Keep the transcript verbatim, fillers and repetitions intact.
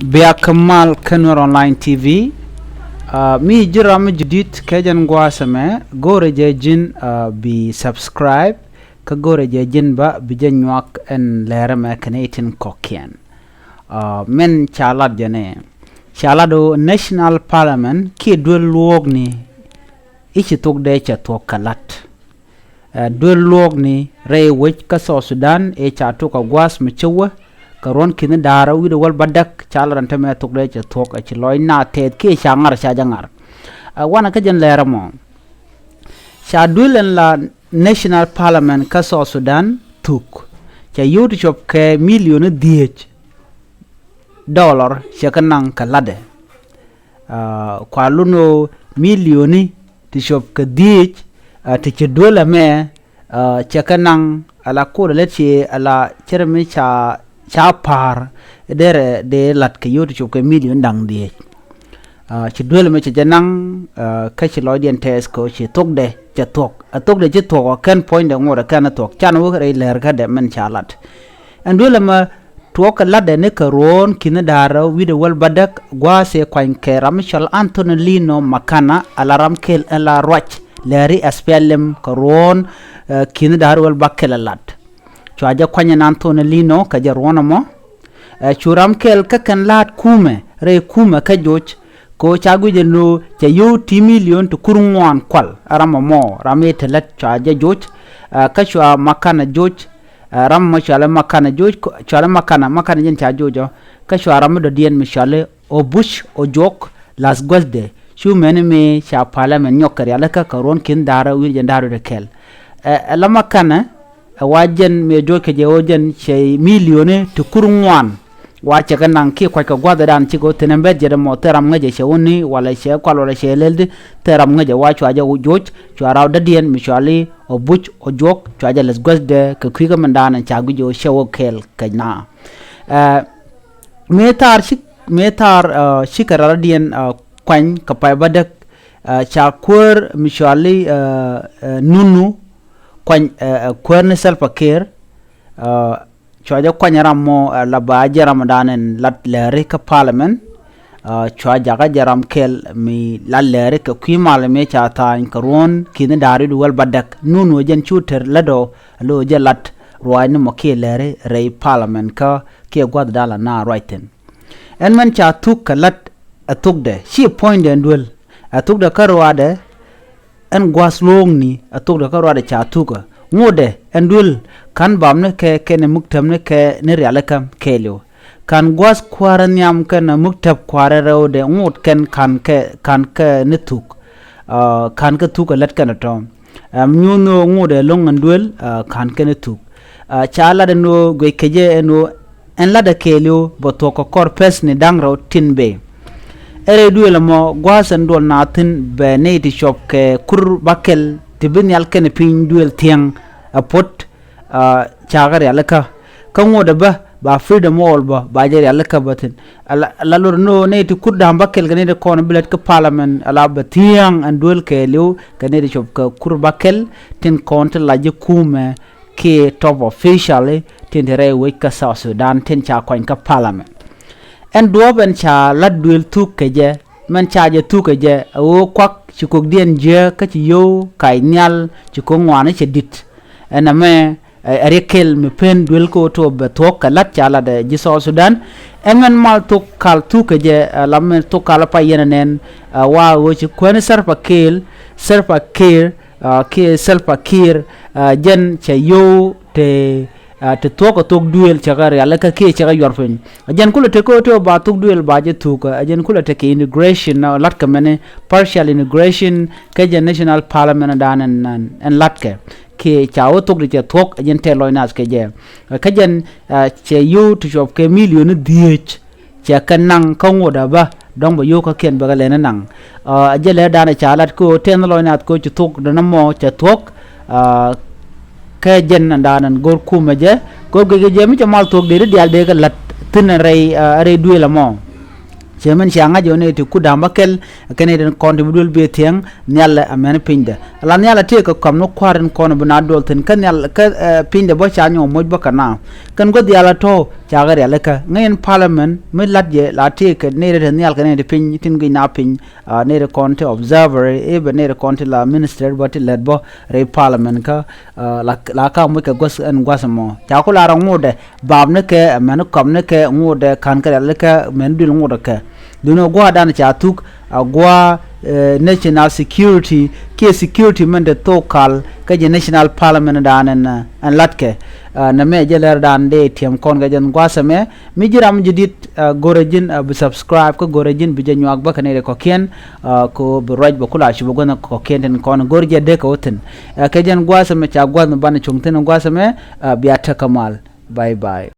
Bia kä mal kä Nuer Online T V. Uh, mi ji̱ ram mi judit kɛ jɛn gua̱a̱th ɛmɛ, go̱rɛ jɛ ji̱n, uh, bi subscribe, kä go̱rɛ jɛ ji̱n bä bi jɛ nyuak ɛn lɛr ɛmɛ kɛn itin kɔkiɛn. Uh, min ca lat jɛ ni, ca lat ɣöö National Parliament kiɛ duel luɔ̱ɔ̱kni i̱ ci thokdɛ cɛ thuɔ̱k kɛ lat. Ɛ, duel luɔ̱ɔ̱kni rɛy wec kä South Sudan ëë ca tuk kɛ gua̱a̱th mi cä wä kɛ ruɔ̱n ki̱ni da̱a̱r wi̱cdɛ wäl bädäk ca lat ɛn tämɛ thokdɛ cɛ thuɔ̱k, ɛ ci lɔc na tɛth kiɛ ca ŋa̱r ca jɛ ŋa̱r. Ɛ, wanɛ kä jɛn lɛr ɛmɔ, ca duel ɛn la National Parliament kä South Sudan thuk, cɛ yio̱w ti cop kɛ milioni dhieec dollar cɛ kɛ naŋ kɛ latdɛ. Aa, kua lun ɣöö milioni ti cop kɛ dhieec, aa, ti ci duel ɛmɛ, aa, cɛ kɛ naŋ ala kol lɛ ci ala cɛ rɛ mi ca, ca pa̱a̱r derɛ dee lat kɛ yio̱w ti cop kɛ milioni da̱ŋ dhieec. Aa, ci duel ɛmɛ cɛ jɛ naŋ, aa, kä ci lɔcdiɛn tɛth kɛ ɣöö ci thokdɛ cɛ thuɔ̱k. Ɛ thokdɛ ci thuɔ̱k ɔ kɛn puɔ̱nydɛ ŋot ɛ kɛn ɛ thuɔ̱k. Can wä rɛy lɛr kädɛ min ca lat. Ɛn duel ɛmɛ tuɔɔk kɛ latdɛ ni kɛ ruɔ̱ɔ̱n ki̱ni da̱a̱r wi̱cdɛ wäl bädäk gua̱a̱th ëë kuany kɛ ram mi cɔal Anthony Lino Makana, ala ram kɛl ɛn la ruac lɛri S P L M kɛ ruɔ̱ɔ̱n, ɛ, ki̱ni da̱a̱r wäl bäkɛl ɛ lat. Cua jɛ kuany ɛn Anthony Lino kɛ jɛ ruɔ̱ɔ̱n ɛmɔ. Ɛ, cu ram kɛl kä kɛn la̱a̱t kumɛ rɛy kumɛ kä joc, kɛ ɣöö ca guic ɛn ɣöö cɛ yio̱w ti milion ti kur ŋuan kual. Ɛ ram ɛmɔ, ram i̱ te lät cua jɛ joc. Ɛ, kä cua Makana joc. Ɛ, ram mɔ cɔalɛ Makana joc, cɔalɛ Makana, Makana jɛn ca joc ɔ. Kä cua ram mi dɔ̱diɛn mi cɔalɛ Obuch Ojok la̱th guäthdɛ. Cu mɛni mi ca parliament nyɔk kɛ rialikä kɛ ruɔ̱n ki̱n da̱rä wi̱r jɛn da̱rä wi̱r kɛl. Ɛ, ɛ la Makana, ɛ wa jɛn mi joc kɛ jɛ ɣöö jɛn cɛ milioni ti kur ŋuan. Wa cɛ kɛ naŋ kiɛ kuac kɛ gua̱thdan cikɛ ɣöö thi̱n ɛn bɛt jɛ dɛ mɔ thil ram ŋäcɛ cɛ wuni walɛ cɛ kual walɛ cɛ lɛl di, thil ram ŋäcɛ wa cua jɛ joc, cua raw dädiɛn mi cɔali Obuch Ojok cua jɛ läth guäthdɛ kɛ kui̱ kä mindan ca guic ɣöö cɛ wä kɛɛl kɛ na. Ɛ, mëë thaar ci, mëë thaar, ɛ, cikɛ raladiɛn, ɛ, kuany kɛ pay bädäk, ɛ, ca kuäär mi cɔali, ɛ, ɛ, Nunu kuany, ɛ, ɛ, kuäär ni Salva Kiir, ɛ, cua jɛ kuany ram mɔ, ɛ, la ba jɛ ramdan in lat lɛri kä parliament. Ɛ, cua jakä jɛ ram kɛl mi lat lɛri kɛ kui̱ mal mi ca tha̱a̱ny kɛ ruɔ̱n ki̱ni da̱a̱r wi̱cdɛ wäl bädäk. Nunu jɛn cu ter lätdɔ, a lo̱ jɛ lat ruaacni mɔ kiɛ lɛri rɛy parliament kä kiɛ gua̱thdan la na ruac thi̱n. Ɛn mɛn ca thuk kɛ lat ɛ thokdɛ, ci puɔ̱nydɛ ɛn duel. Ɛ thokdɛ kä ruaadɛ, ɛn gua̱a̱th luɔ̱ɔ̱kni ɛ thokdɛ kä ruaadɛ ca thukä. Ŋotdɛ ɛn duel, ka̱n bamnikɛ kɛnɛ muktämnikɛ ni rialikä kɛɛliw. Ka̱n gua̱a̱th kua̱rä nhiam kɛnɛ muktäp kua̱rä rɛwdɛ ŋot kɛn ka̱n kɛ, ka̱n kɛ ni thuk. Aa, ka̱n kɛ thuk ɛ lät kɛnɛ tɔ̱. Ɛm, nyuuth ni ɣöö ŋot ɛlɔ̱ŋ ɛn duel, aa, ka̱n kɛn ɛ thuk. Aa, ca lat ɛn ɣöö guic kɛ jɛ ɛn ɣöö ɛn latdɛ kɛɛliw bɛ thuɔ̱k kɛ kɔr pɛth ni da̱ŋ rɛw tin bëë. Ɛ rɛy duëël ɛmɔ gua̱a̱th ɛn duɔl naath thi̱n bɛ nɛy ti cuɔp kɛ kur bäkɛl ti bi nhial kɛnɛ piny duëël thiäŋ ɛ puɔ̱t. Aa, cakɛ rialikä. Kä ŋotdɛ bä ba freedom wall bä ba jɛ rialikä bä thi̱n. Ala, ala lor ni ɣöö nɛy ti kur da̱ŋ bäkɛl kɛ nɛy ti kɔn bi lät kä parliament ala bɛ thiäŋ ɛn duel kɛɛliw kɛ nɛy ti cuɔp kɛ kur bäkɛl tin kɔn ti la ji̱ kumɛ kiɛ top official tin ti rɛy wec kä South Sudan tin ca kɔny kä parliament. Ɛn duɔ̱ɔ̱p ɛn ca lat duel thuk kɛ jɛ, mɛn ca jɛ thuk kɛ jɛ ɛ ɣöö kuak ci kokdiɛn jiääk kä ci yio̱w kac nhial ci kok ŋuani cɛ di̱t. Ɛn ɛmɛ ɛ, ɛ riɛk kɛl mi pen duel kä ɣöö tɔ̱ bɛ thuɔ̱k kɛ la̱t ca lat ɛ ji̱ South Sudan. Ɛn mɛn mal thok kal thuk kɛ jɛ, ɛ, la mɛn thok kal pay yɛn ɛ nɛn, ɛ, wa ɣöö ci kuäni Salva Kiir, Salva Kiir, ɛ, kiɛ Salva Kiir, ɛ, jɛn cɛ yio̱w te, ɛ, te thuɔ̱k kɛ thok duëël cɛ kɛ rialikä kiɛ cɛ kɛ yuɔr piny. Ɛ jɛn kulɛ te kä ɣöö tɔ̱ ba thok duëël ba jɛ thuk, ɛ jɛn kulɛ te kɛ integration, ɛ, la̱t kɛ mɛni partial integration kä jɛn national parliament dan ɛn, ɛn, ɛn la̱t kɛ. Kiɛ ca wä thok ti cɛ thuɔ̱k ɛ jɛn tɛth lɔc nath kɛ jɛ. Ɛ, kä jɛn, ɛ, cɛ yio̱w ti cuɔp kɛ milioni dhieec cɛ kɛ naŋ kä ŋotdɛ bä dɔ̱ŋ bɛ yio̱w kä kiɛn bɛ kɛ lɛn naŋ. Ɛ, jɛ lɛ danɛ ca lat kä ɣöö tɛth lɔc nath kä ɣöö ci thok dɔ̱n ɛmɔ cɛ thuɔ̱k. Ɛ, kɛ jɛn ɛn dan ɛn go̱r kumɛ jɛ kɛ ɣöö guic kɛ jɛ mi cɛ mal thuɔ̱k dee di diaal dee kɛ la̱t thi̱n ɛn rɛy, ɛ, rɛy duëël ɛmɔ. Cɛ mɛn cia ŋa̱c ɣöö nɛy ti kur da̱ŋ bäkɛl kɛ nɛy ti kɔn ti bi duel bi thiäŋ nhial ɛ mɛn pinydɛ. Ala nhial ɛ tëëkɛ kɔm ni kua̱r in kɔn bi na duɔl thi̱n kä nhial kä, ɛ, pinydɛ bä ca nyɔk moc bä kɛ na. Kɛn gua̱th diaal ɛ tɔ̱ Cakɛ rialikä ŋäc in parliament mi la̱t jɛ la tëëkɛ nɛy rɛ te nhial kɛ nɛy ti piny tin guic na piny. Nɛy rɛ kɔn ti observer i̱ bɛ nɛy rɛ kɔn ti la minister bä ti lät bä rɛy parliament kä la ka muc kɛ gua̱th ɛn gua̱th ɛmɔ ca ku la rɔ ŋotdɛ bapnikɛ mɛn kɔpnikɛ ŋotdɛ ka̱n kɛ rialikä mɛn duël ŋotdɛ kɛ. Duundɛ gua̱a̱thdan ca thuk a gua̱a̱th national security kiɛ security mɛn te thok kal kä jɛ national parliament dan ɛn ɛn latkɛ. Nɛmɛ jɛ lɛr dan dee tiɛm kɔn kɛ jɛn gua̱a̱th ɛmɛ. Mi ji̱ ram ji̱ di̱t go̱rɛ ji̱n bi subscribe kä go̱rɛ ji̱n bi jɛ nyuak bä kɛ nɛy rɛ kɔ̱kiɛn. Ko bi ruac bɛ kula cu bɛ guänh kɔ̱kiɛn tin kɔn go̱r jɛ dee kɛ wä thi̱n. Kɛ jɛn gua̱a̱th ɛmɛ ca gua̱a̱th mi banɛ cuŋ thi̱n gua̱a̱th ɛmɛ. Bia tek kä mal. Bye bye.